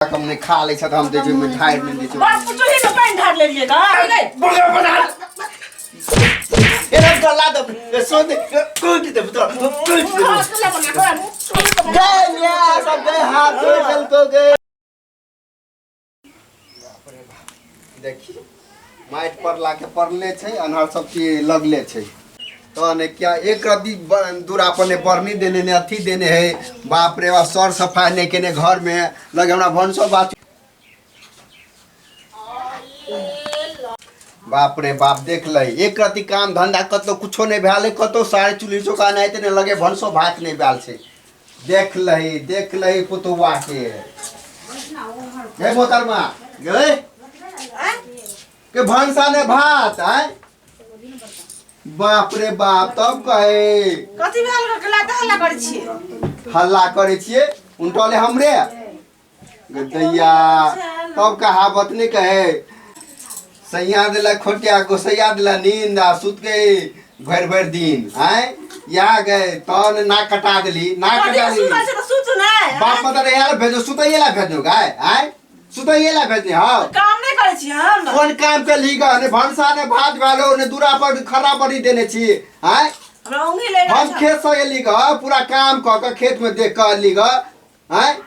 कम नहीं खा ले छत हम दे छै मिठाई नहीं दे छै। बाप, चूल्ही में पानि ढार लेलियै गा। बोले बना एना गला दे ए सोन दे कूट दे तोरा कूट दे। गए मिया सब गए, हाथ जोड़ देलको गए। देखी माटि पड़ला के पड़ले छै, अन्हार सब चीज लगले छै। तो ने क्या एक रद्दी दूरा पर ने बरनी देने ने अथी देने है। बाप रे बाप, सर सफाई नहीं केने घर में लगे हमरा भनसो बात। बाप रे बाप, देख ले एक रति काम धंधा कतो कुछो नहीं भेल है, कतो सारे चूल्ही चौका नहीं ते ने लगे भनसो भात नहीं भेल छै। देख लही, देख लही पुतुआ के। हे मोहतरमा गए के भनसा ने भात आय। बाप रे बाप, तब कहे कथी भेल ग? कला तऽ हल्ला करै छियै। हल्ला करै छियै उनटले हमरे गदैया। तब कहावत नहीं कहे, सैया दिला खोटिया गोसैया दिला नींद आ सुत गए भरि भरि दिन आय या गए तहन नाक कटा देली, नाक कथी कटा देली। सुतल छै तऽ सुतू नै। बाप मत यार भेजो, सुतैये ला भेजो गाय आय, सुतैये ला भेजने। हाँ, काम नहीं करै छी हम। कोन काम के ली ग? ने भनसा ने भात भेलो, ने दूरा पर खड़ा बड़ी देने छी आय। हमरा ओंघी ले। हम खेत से एली ग, पूरा काम क के खेत में देख के एली ग आय,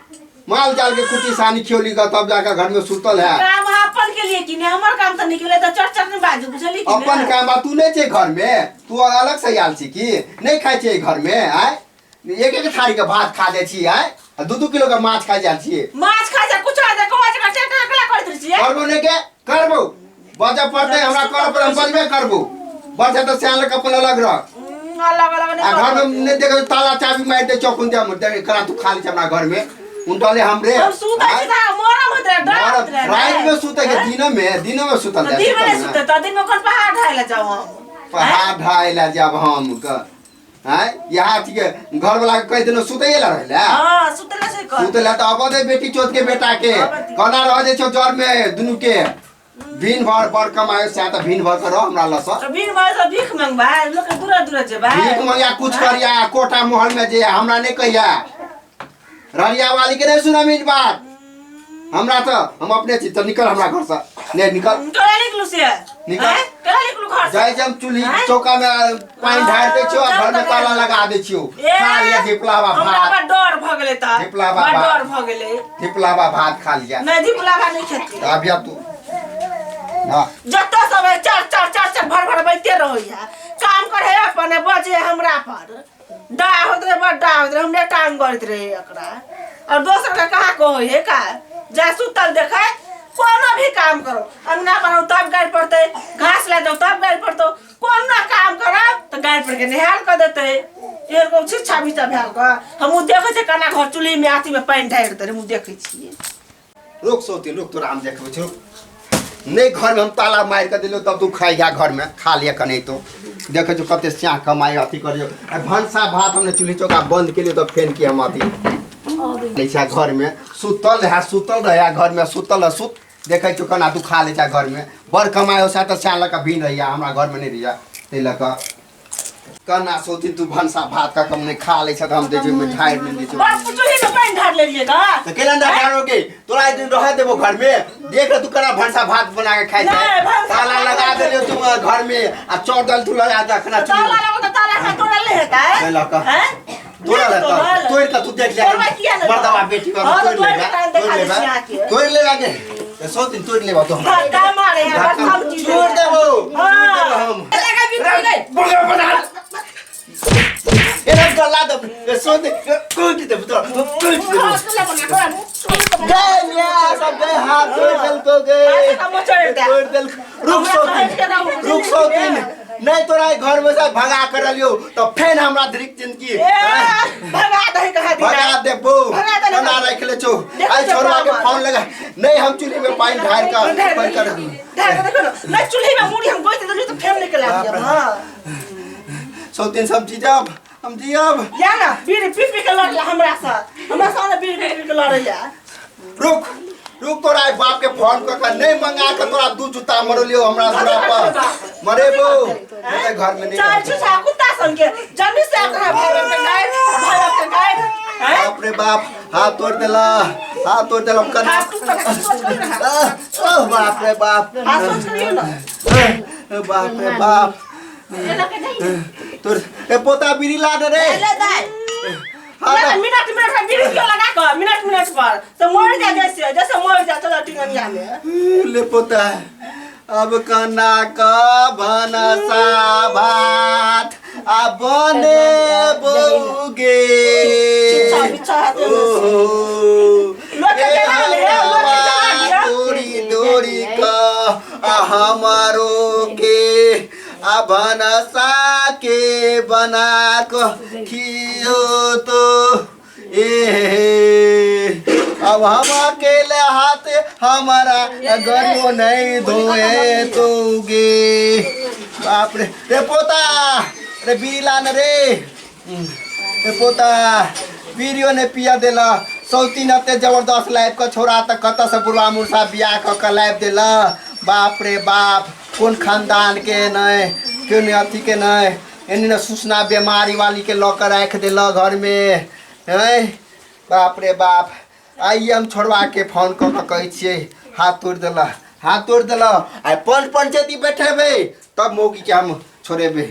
माल जाल के कुटी सानी खियौली ग, तब जाके घर में सुतल है। काम अहाँ अपन के लिए की ने, हमर काम तऽ निकले तऽ चट चट नहीं बाजू, बुझली कि अपन ने? काम बा, तू नहीं छे घर में, तू अलग से आयल छी की नहीं खाइ छियै घर में आय? एक एक थारी के भात खा जाइ छी आय, आ 2 2 किलो के माछ खा जाइ छी। माछ खा जा, कुछ आ जा, कौआ जकाँ टेक टेक कला करैत रहै छियै। करबो नहीं के करबो, बजऽ पड़तै हमरा, करऽ पड़तै, हम बजबे करबो। बजऽ तऽ सियान लग अपन अलग रह। अलग अलग आ नहीं। घर में नहीं देखो, ताला चाबी मारि दे चौकुन दे करा तू खा ले छै हमरा घर में उनटले हमरे। हम सुतै छी तऽ मरम होइत रहै, डर होइत रहै। राति में सुतै के दिन में, दिन में सुतल तऽ जाइ दिन में नहि सुतल सुतै तऽ दिन में कोन पहाड़ ढाइ लए जाउ हम? पहाड़ ढाइ लए जाब हम क आँय यहाँ ठीक है, घर वाला के कहि देलहुँ सुतैये ला रहै ला। हँ, सुतले छै कह। सुतै ला तऽ अबऽ दे बेटी चोत के बेटा के। अबऽ दी। कोना रह जाइ छौ जर में दुनू के भिन भर बड़ कमायो सएह तऽ भिन भर के रह हमरा लसँ। तऽ भीख मांगे तऽ भीख मंगबै लोक के, दूर दूर जेबै। भीख मंगिया कुछ करिया, कोटा मोहल में जे हमरा नहीं कहिया। ररिया वाली के नहीं सुनम ई बात। हमरा तऽ हम अपने छी। चल निकल हमरा घर से, नहीं निकल। केना निकलू से? निकल। आँय? केना निकलू घर से? जाइ छी हम चूल्ही आँय? चौका में पानि ढारि दै छियौ आ घर में ताला लगा दै छियौ। ए, खा लिअ धिपलावा हमरा भात। बड़ डर भऽ गेलै तऽ। धिपलावा बड़ भात। डर भऽ गेलै। धिपलावा भात खा लिअ। नहि, धिपलावा नहि खेतै। तऽ अभी आब तू हँ। जतऽ सब है चर चर चर चर भर भर बैठते रहैया, काम करे अपन बजे हमरा पर डा होइत रहे, बड़ डा होइत रहे, हमरे टांग गड़ैत रहे एकरा और दोसर के कहाँ कहै है का। जा सुतल देखै, कोनो भी काम करो, अंगना बनाऊ तब गाड़ि पड़तै, घास ले जाऊ तब गाड़ि पड़तौ, कोनो काम करब तऽ गाड़ि पर के निहाल कऽ देतै। एगो शिक्षा बिचा भेल कऽ हमहूँ देखै छियै केना घर चूल्हीमे अथीमे पानि ढारि देतै, हमहूँ देखै छियै। रुक सौती रुक, तोरा हम देखबै छौ। नहीं घर में हम ताला मार के दिलो तब तू खाइया घर में खा लिया कने। तो देखे छौ कते स्याह कमाई अथी करियो। आ भनसा भात हमने चूल्ही चौका बंद केलियो तऽ फेन की हम अथी लै छै। घर में सुतल रहे, सुतल रहे घर में सुतल रहे, सुत देखै छौ केना तू खा लै छै। घर में बड़ कमाई हो तऽ स्याह लऽ कऽ भिन रहिया, हमरा घर में नहीं रहिया, ताहि लऽ कऽ केना सोची तू भनसा भात का कम नहीं खा लै छ तऽ हम दै छियौ मिठाई नहीं दै छियौ। बाप, चूल्ही में पानि ढार लेलियै गा। तऽ केना ना ढारोगे? तोरा एक दिन रह देबो घर में, देख ले तू केना भनसा भात बना के खाइ छै। नहि, भनसा ताला भात लगा देलियौ तू घर में आ चौर दल तू लगा दे अखना। ताला लगो तऽ ताला का तोड़ल नहि हेतै? नहि लऽ कऽ। हैं? तोड़ल नहि है तोड़ल। तोड़ के तू देख ले। तोड़बै किया नहि? मर्दवा बेटी बाबा। हाँ, तऽ तोड़ तोड़ि लेबा कऽ तहन तोड़ देखा दै लेबा छी अहाँके। तोड़ लेबा के तऽ सौ दिन तोड़ लेबा तो हमरा धक्का मारे है बस हम चीज। तोड़ देबो, तोड़ देबो हम। बोले बना एना गला दे सो दे कूट दे तोरा कूट दे। गए मिया सब गए, हाथ तोड़ देलको गए, तोड़ देलको। रुक सौ दिन, रुक सौ दिन, नहीं तोरा ई घर में से भगा कर लियो तो फेन हमरा धरिक जिंदगी। भगा दही कहा दिना। भगा देबो। भगा दे। केना राख ले छौ। देखो आई छौ छोड़वा के बाबा। फोन लगा नहीं, हम चूल्ही में पानी ढार के बंद कर। ढार के देखो ना, नहीं चूल्ही में मुड़ी हम गोइते देली तो फेम निकल आबि। हां, सौ दिन सब जीजब हम जियब। या ना बीड़ी पी पी के लड़ला हमरा से, हमरा से ना बीड़ी पी पी के लड़ैया। रुक रुक, तोरा आई बाप के फोन कर के नहीं मंगा के तोरा दू जूता मरलियो हमरा दूरा पर मरेबो नहीं घर में नहीं। चाल छुछा कुत्ता सन के जल्दी से अपना भाई के गाय, भाई के गाय। बाप रे बाप, हाथ तोड़ देला। हाथ तोड़ देलक कना। हाथ तू तक सोच कर रहा। ओ बाप रे बाप। हाथ सोच करियो ना। बाप रे बाप। ले के जाई। तोर ए पोता बीड़ी ला दे रे। ले दाई। हाँ ना मिनट मिनट पर बीड़ी क्यों लगा कर मिनट मिनट पर तो मर जा, जैसे जैसे मर जा चला टिंगनिया में। ले पोता, अब कना क भनसा भात आ बने बौगे। चिच्छा बिच्छा हाथे में से। ओहो। लोग के जला ले, लोग के जला दिया। तोरी तोरी क आ हमारो के आ भनसा के बना क खियो तो ए अब हम अकेले हाथ हमारा गरो नहीं धोए तोगे। बाप रे रे पोता रे बीड़ी लान रे। रे पोता बीड़ियो ने पिया देला सौतीन अते जबरदस्त लाइफ के छोरा त कत से बुढ़वा मुरसा बियाह क के लाइफ देला। बाप रे बाप, कोन खानदान के नहीं कोन अथी के नहीं, एनी न सूचना बीमारी वाली के ल के राख देला घर में हैं। बाप रे बाप, आइए हम छोड़वा के फोन क के कहै छियै हाथ तोड़ देला, हाथ तोड़ देला। आ पंच पंचायती बैठेबै तब मौगी के हम छोड़ेबै।